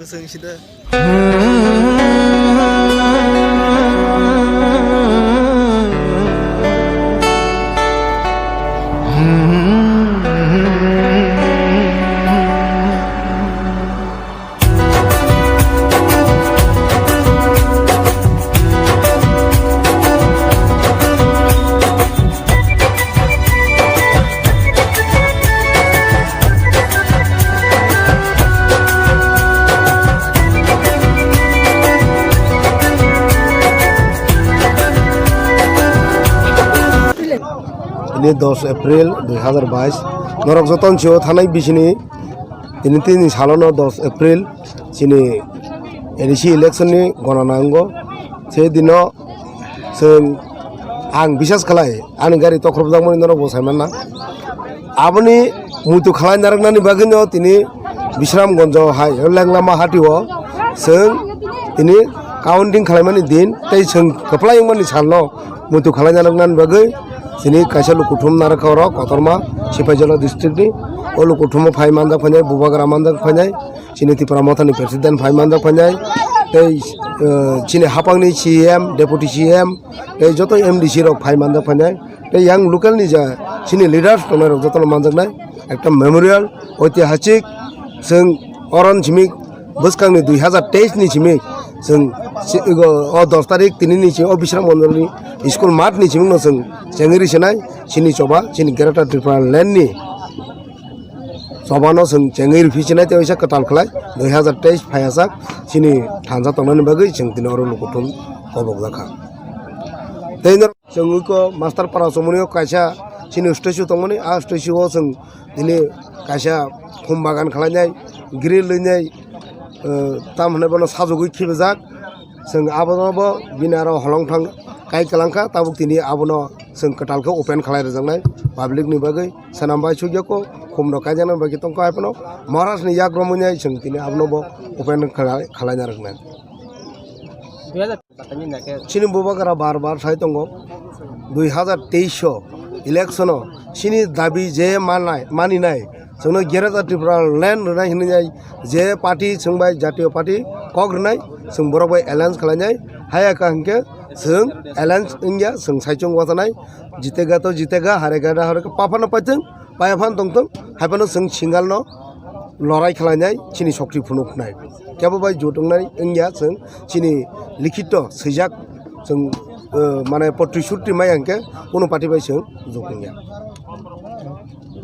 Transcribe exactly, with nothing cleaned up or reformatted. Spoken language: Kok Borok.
Swng sida. Ini dos April dui hazar bais. Norok joto ni sio thanai bisini tini tini salono dos April chini A D C election ni gonana wngo. Se dino chwng, ang bisas khlai, ani gari tokhorjakmani norok bo sai manna. Aboni muitu khlai narwknani bagwino tini Bisramgonjo hai, Lenglama hatio chwng tini counting khlaimani din, tei chwng kwplai wngmani salno muitu khlai narwknani bagwi chini kaisa lukuthum narwkha oro kotorma Sipaijala district ni. O lukuthumo phai manjak phainai, Bubagra manjak phainai, chini Tipra Mothani president phai manjak phainai, tei, eh, chini hapangni C M, deputy C M, tei joto M D C rok phai manjak phainai, tei yang local ni ja chini leaders tongnai rok jotono manjaknai ekta memorial oitihasik. Chwng oron simi bwskangni dui hazar teis ni simi chwng si-, o dos tarik tini ni simi o Bisramgonjo ni school math ni simi no chwng chengwi rwsinai chini choba chini Greater Tripura Land ni. Chobano chwng chengwi rwphi sinai tei waisa kwtal khlai dui hazar teis phaiyasak chini thansa tongnani bagwi chwng tini oro lukuthum kobokjakha. Tei no chwng wiko Master Para chomoni o kaisa chini statue tongmani, a statue o chwng tini kaisa khum bagan khlainai, grill rwnai, eh, tam hwnwi bono sajagwi khibijak. Chwng abono bo bini aro holongthang kai kwlangkha, tabuk tini abono chwng kwtal khe open khlai rwjaknai public ni bagwi. Swnam bai sugya ko khum rok kaijaknai bai tongkha, hai phano Maharaj ni yak romwi nai chwng tini abono bo open khlai, khlaina rwknai. Chini Bubagra bar bar sai tongo, dui hazar teis o election o chini dabi je manai, maninai, chwngno Greater Tripura Land rwnai hinwi nai je party chwng bai jatiyo party kok rwnai, chwng borok bai alliance khlainai, haya ka hinkhe chwng alliance wngya, chwng saichung watanai, jitega to jitega, harega to harega, paphano paithwng, paiya phano tongthwng, hai phano chwng single no lorai khlainai, chini sokti phunuknai. Kebo bai jut wngnai wngya chwng chini likhito swijak chwng, eh, mane protishruti mai hwnkhe kuno party bai chwng jut wngya.